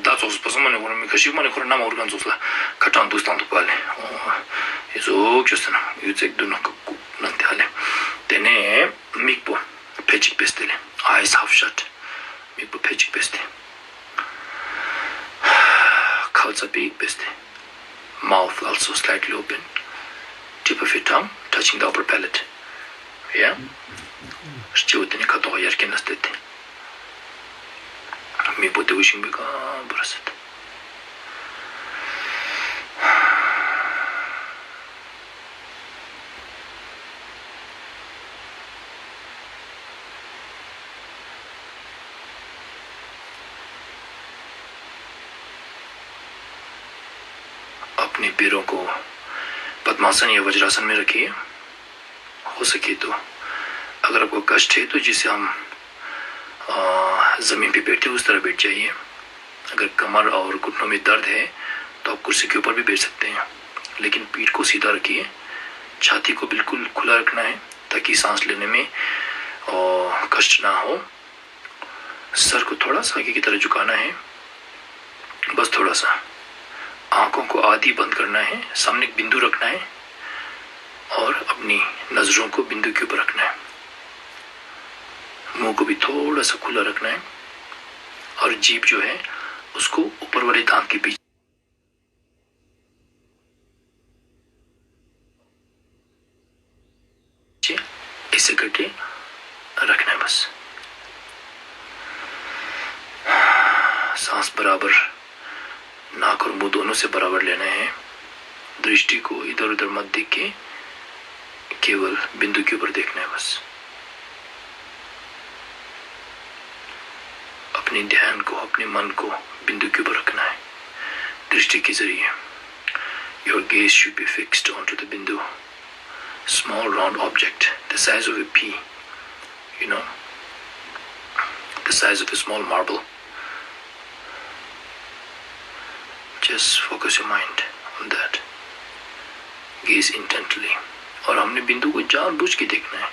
ད་ཙོགས་སུ་པ་སང་མ་ནི་ཁོ་ར་མི་ཁ་ཤིག་མ་ནི་ཁོ་ར་ན་མ་འུར་ཁན་ཙོགས་ལ་ཁ་ཏྲང་འདུག་སྟངས་འདུག་པ་ལེ། འོ་ཡེ་ཟོག་ཅོ་སེ་ན་ཡུ་ཙིག་མདུན་ལ་བཀུག་ན་དེ་ཧ་ལེ། དེ་ནས་མིག་པོ་ཕེ་ཅིག་པེ་སྟེ་ལེ། Eyes half shut. མིག་པོ་ཕེ་ཅིག་པེ་སྟེ། ཁ་ཙ་པིག་པེ་སྟེ། Mouth also slightly open. Tip of your tongue touching the upper palate. Yeah. སྤྱི་བོ་དེ་ནི་ཁ་དོག་ཡར་རྒྱན་ལ་སྟེ་སྟེ། མིག་པོ་དེ་བུ་ཤིང་པའི་ཀ་བུ་ར་སེ་སྟེ། अपने पैरों को पद्मासन या वज्रासन में रखिए। हो सके तो, अगर आपको कष्ट है तो जिसे हम, अ, जमीन पे बैठते हैं उस तरह बैठ जाइए। अगर कमर और घुटनों में दर्द है तो आप कुर्सी के ऊपर भी बैठ सकते हैं, लेकिन पीठ को सीधा रखिए। छाती को बिल्कुल खुला रखना है ताकि सांस लेने में, अ, कष्ट ना हो। सर को थोड़ा सा आगे की तरफ झुकाना है, बस थोड़ा सा। आंखों को आधी बंद करना है, सामने एक बिंदु रखना है और अपनी नजरों को बिंदु के ऊपर रखना है। मुंह को भी थोड़ा सा खुला रखना है और जीभ जो है उसको ऊपर वाले दांत के बीच ऐसे करके रखना है बस। सांस बराबर, नाक और मुंह दोनों से बराबर लेना है। दृष्टि को इधर उधर मत देख के केवल बिंदु के ऊपर देखना है बस। अपने ध्यान को, अपने मन को बिंदु के ऊपर रखना है दृष्टि के जरिए। Your gaze should be fixed onto the बिंदु, small round object the size of a pea, you know, the size of a small marble. Just focus your mind on that. Gaze intently. और हमने बिंदु को जानबूझ के देखना है,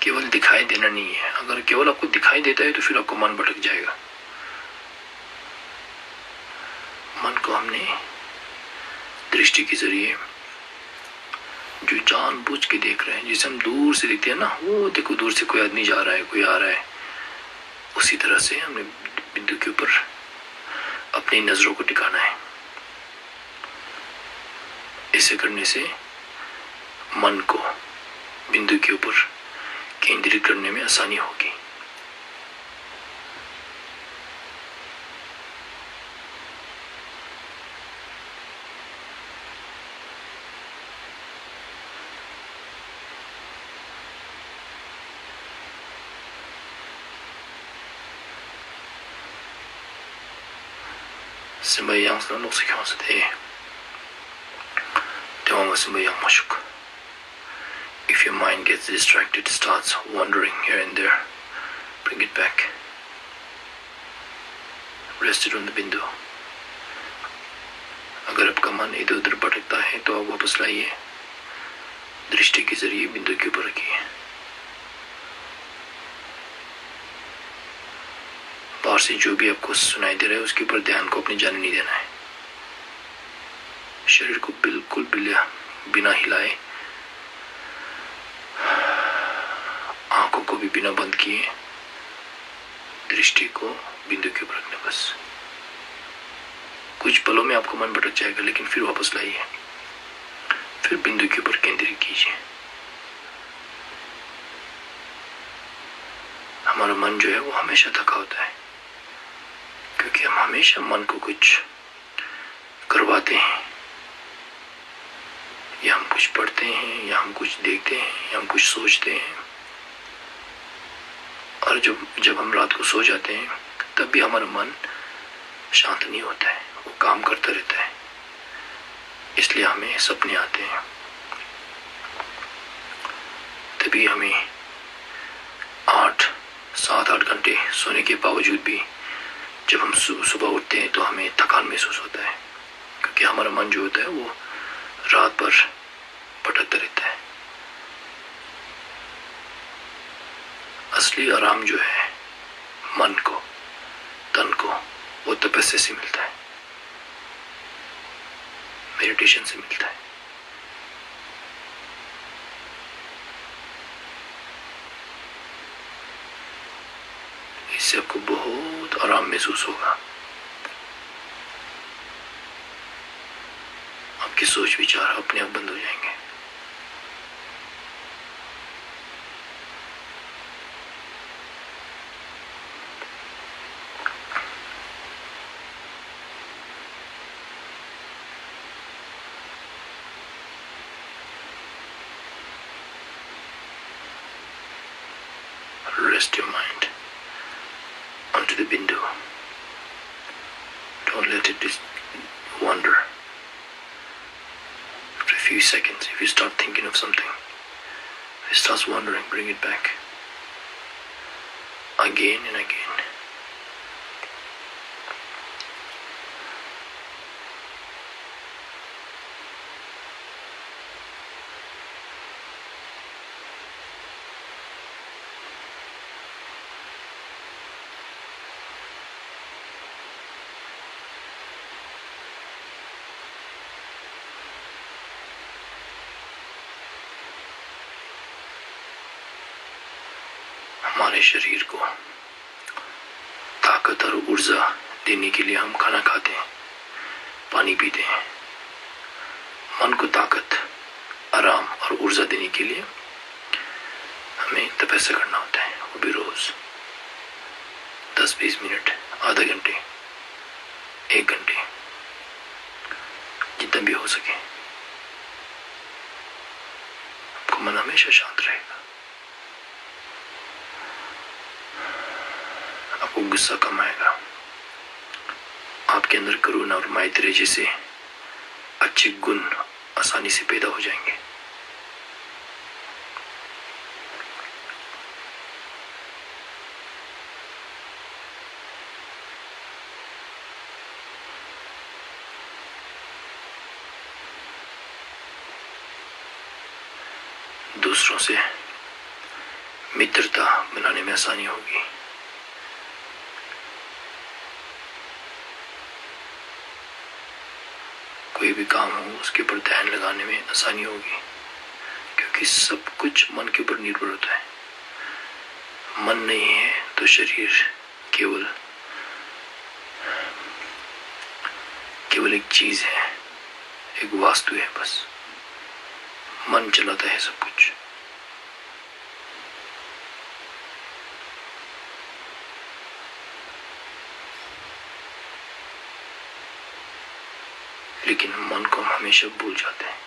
केवल दिखाई देना नहीं है। अगर केवल आपको दिखाई देता है तो फिर आपका मन भटक जाएगा। मन को हमने दृष्टि के जरिए जो जानबूझ के देख रहे हैं, जैसे हम दूर से देखते हैं ना, वो देखो दूर से कोई आदमी जा रहा है, कोई आ रहा है, उसी तरह से हमने बिंदु के ऊपर अपनी नजरों को टिकाना है। ऐसे करने से मन को बिंदु के ऊपर केंद्रित करने में आसानी होगी। སེམས་པ་ཡང་སེ་ལོགས་སུ་ཁྱོངས་སེ་དེ། དེ་འོང་བ་སེམས་པ་ཡང་མ་ཞུགས། If your mind gets distracted, starts wandering here and there, bring it back. Rest it on the बिंदु. अगर आपका मन इधर उधर भटकता है तो आप वापस लाइए। दृष्टि के जरिए बिंदु के ऊपर रखिए। बाहर से जो भी आपको सुनाई दे रहा है, उसके ऊपर ध्यान को अपने जाने नहीं देना है। शरीर को बिल्कुल बिल्या-, बिना हिलाए, आंखों को भी बिना बंद किए, दृष्टि को बिंदु के ऊपर रखना बस। कुछ पलों में आपका मन भटक जाएगा, लेकिन फिर वापस लाइए, फिर बिंदु के ऊपर केंद्रित कीजिए। हमारा मन जो है, वो हमेशा थका होता है, क्योंकि हम हमेशा मन को कुछ करवाते हैं, या हम कुछ पढ़ते हैं, या हम कुछ देखते हैं, या हम कुछ सोचते हैं। और जब, जब हम रात को सो जाते हैं, तब भी हमारा मन शांत नहीं होता है, वो काम करता रहता है। इसलिए हमें सपने आते हैं। तभी हमें आठ, सात आठ घंटे सोने के बावजूद भी जब हम सु-, सुबह उठते हैं, तो हमें थकान महसूस होता है, क्योंकि हमारा मन जो होता है, वो रात भर भटकता रहता है। असली आराम जो है मन को, तन को, वो तपस्या से मिलता है, मेडिटेशन से मिलता है। इससे आपको बहुत आराम महसूस होगा। आपके सोच विचार अपने आप बंद हो जाएंगे। Rest your mind onto the window. Don't let it dis- wander. After a few seconds, if you start thinking of something, it starts wandering, bring it back again and again. हमारे शरीर को ताकत और ऊर्जा देने के लिए हम खाना खाते हैं, पानी पीते हैं। मन को ताकत, आराम और ऊर्जा देने के लिए हमें तपस्या करना होता है, वो भी रोज दस बीस मिनट, आधा घंटे, एक घंटे, जितना भी हो सके। आपका मन हमेशा शांत रहेगा। आपको गुस्सा कम आएगा। आपके अंदर करुणा और मैत्री जैसे अच्छे गुण आसानी से पैदा हो जाएंगे। दूसरों से मित्रता बनाने में आसानी होगी। कोई भी काम हो, उसके ऊपर ध्यान लगाने में आसानी होगी, क्योंकि सब कुछ मन के ऊपर निर्भर होता है। मन नहीं है तो शरीर केवल, केवल एक चीज है, एक वास्तु है बस। मन चलाता है सब कुछ। लेकिन मन को हम हमेशा भूल जाते हैं।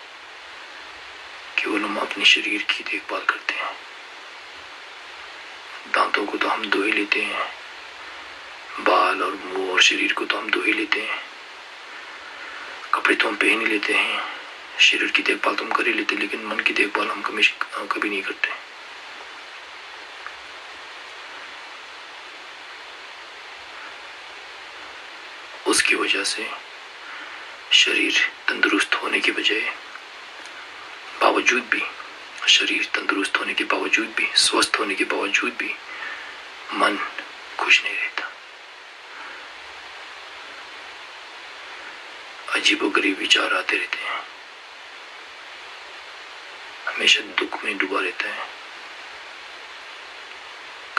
केवल हम अपने शरीर की देखभाल करते हैं। दांतों को तो हम धो ही लेते हैं, बाल और मुंह और शरीर को तो हम धो ही लेते हैं, कपड़े तो हम पहन ही लेते हैं, शरीर की देखभाल तो हम कर ही लेते हैं, लेकिन मन की देखभाल हम कभी, कभी नहीं करते। उसकी वजह से शरीर तंदुरुस्त होने के बजाय, बावजूद भी शरीर तंदुरुस्त होने के बावजूद भी, स्वस्थ होने के बावजूद भी मन खुश नहीं रहता। अजीबोगरीब विचार आते रहते हैं, हमेशा दुख में डूबा रहता है,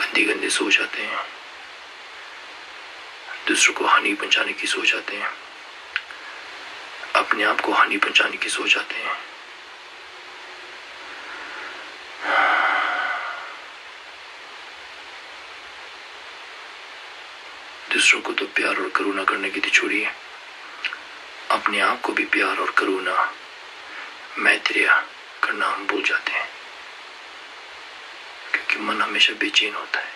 गंदी गंदी सोच आते हैं, दूसरों को हानि पहुंचाने की सोच आते हैं, अपने आप को हानि पहुंचाने की सोच आते हैं। दूसरों को तो प्यार और करुणा करने की तो छोड़िए, अपने आप को भी प्यार और करुणा, मैत्रिया करना हम भूल जाते हैं, क्योंकि मन हमेशा बेचैन होता है।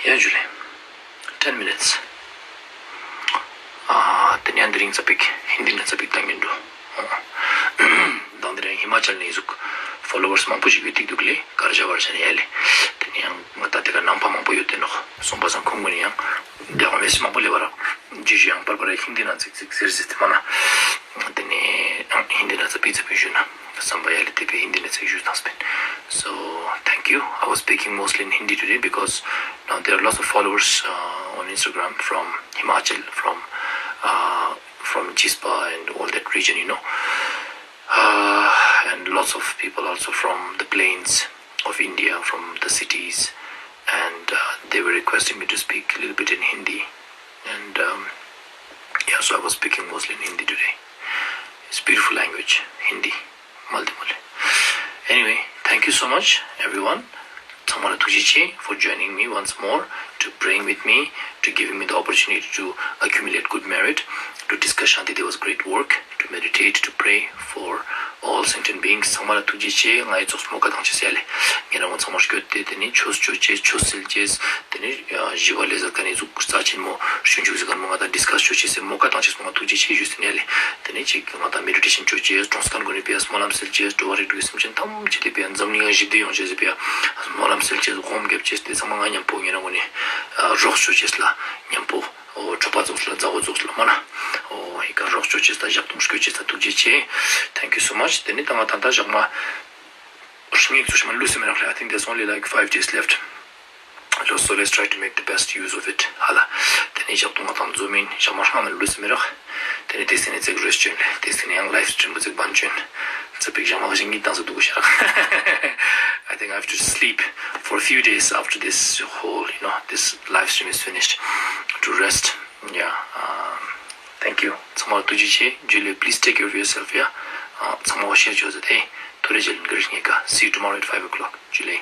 ཡ་ཇུ་ལེ། ten minutes. ཨ། དེ་ནས་འདི་རིང་ཙ་པིག་ཧིན་དི་ནས་ཙ་པིག་བཏང་གིན་འགྲོ། དང་དེ་རིང་ཧི་མ་ཅལ་ནས་ཟུག་ཕོ་ལོ་ཝར་སི་མང་པོ་ཞིག་ཡོད་ཐིག་འདུག་ལེ། གར་ཞ་བར་ཞ་ནས་ཡ་ལེ། དེ་ནས་ཡང་ང་ད་དེ་ག་ནང་པ་མང་པོ་ཡོད་དེ་ནོག་སོང་པ་སང་ཁོང་གུན་ཡང་དེ་ག་མེ་སི་མང་པོ་ལེ་བ་ར་ཇི་ཞུ་ཡང་པར་པར་ཧིན་དི་ན་ཚིག་ཚིག་ཟེར་ཟེར་དེ་མ་ན། དེ་ནས་ཧིན་དི་ན་ཙ་པིག་ཙ་པིག་ཞུ་ན། Sambaya le tepe Hindi na tsek ju tang spen. So, thank you. I was speaking mostly in Hindi today because now there are lots of followers uh, on Instagram from Himachal, from uh, from Chispa and all that region, you know. Uh, and lots of people also from the plains of India, from the cities, and uh, they were requesting me to speak a little bit in Hindi. And um, yeah, so I was speaking mostly in Hindi today. It's a beautiful language, Hindi. Multiple. Anyway, thank you so much, everyone. Tsamara Tujiche for joining me once more to praying with me, to giving me the opportunity to accumulate good merit, to discuss Shanti Deva's great work, to meditate, to pray for all sentient beings. Tsamara Tujiche, ngai tsoks moka tangche sele. Ngena won tsamara shkyote, teni chos choche, chos silches, དེ་ནས་ཞི་བ་ལས་ཟེར་ཁ་ནས་ཟུག་རྩ་ཆེན་མོ་ཞུ་འཇུག་ཟེར་ཁ་མོ་ང་དང་ཌིས་ཀ་སི་ཅོ་ཅེས་སེ་མོ་ཀ་དང་ཅེས་མོ་ང་ཐུགས་རྗེ་ཆེ་ཞུ་ཟེར་ནས་ལེ། དེ་ནས་ཅིག་ང་དང་མེ་ཌི་ཊེ་ཤན་ཅོ་ཅེས་གྲོངས་སྐར་འགོ་ནས་པའི་སྨོན་ལམ་སེལ་ཅེས་འགྲོ་བ་རིགས་དྲུག་གི་སེམས་ཅན་ཐམས་ཅད་དེ་པའི་འཛམ་གླིང་ཞི་བདེ་ཡོང་ཅེས་སེ་པའི་སྨོན་ལམ་སེལ་ཅེས་སྒོམ་རྒྱབ་ཅེས་དེ་ཚང་མ་ང་མཉམ་པོ་ངེད་རང་ངོ་ནས་རོགས་ཅོ་ཅེས་ལ་མཉམ་པོ་ཨོ་གྲོགས་པ་ཚོགས་ལ་མཛའ་བོ་ཚོགས་ལ་མ་ན་ཨོ་ཧི་ཀ་རོགས་ཅོ་ཅེས་ལ་ཞབས་ཏོག་སྐྱོ་ཅེས་ལ་ཐུགས་རྗེ་ཆེ། Thank you so much. དེ་ནས་ད་ང་ད་ལྟ་ཞག་མ། སྙིགས་ཚུལ་ཞིག་མ་ལུས་སེ་མི་རག་ལེ། I think there's only like five days left. So let's try to make the best use of it. ཧ་ལ། དེ་ནས་ཞག་དུང་ང་དང་འཛོམས་མིན་ཞག་མ་ཧྲང་ན་ལུས་སེ་མི་རག་དེ་ནས་དེ་སེ་ནས་ཚེག་རེས་བཅོན། དེ་སེ་ནས་ཡང་ལའིབ་སི་ཊི་རིམ་པོ་ཚེག་བན་བཅོན། ཚེ་པིག་ཞག་མ་ཁ་ཞིག་གཉིད་བཏང་ས་འདུག་གོ་ཤ་རག I think I have to sleep for a few days after this whole, you know, this live stream is finished to rest. Yeah. Um, thank you. ཚང་མ་ཐུགས་རྗེ་ཆེ། ཇུ་ལེ། Please take care of yourself, yeah. ཚང་མ་ཤེར་ཅོ་ཟེར་ཏེ། ཐོ་རེ་ཇེ་ལིན་ག་རིག་ཉེ་ཀ See you tomorrow at five o'clock. ཇུ་ལེ།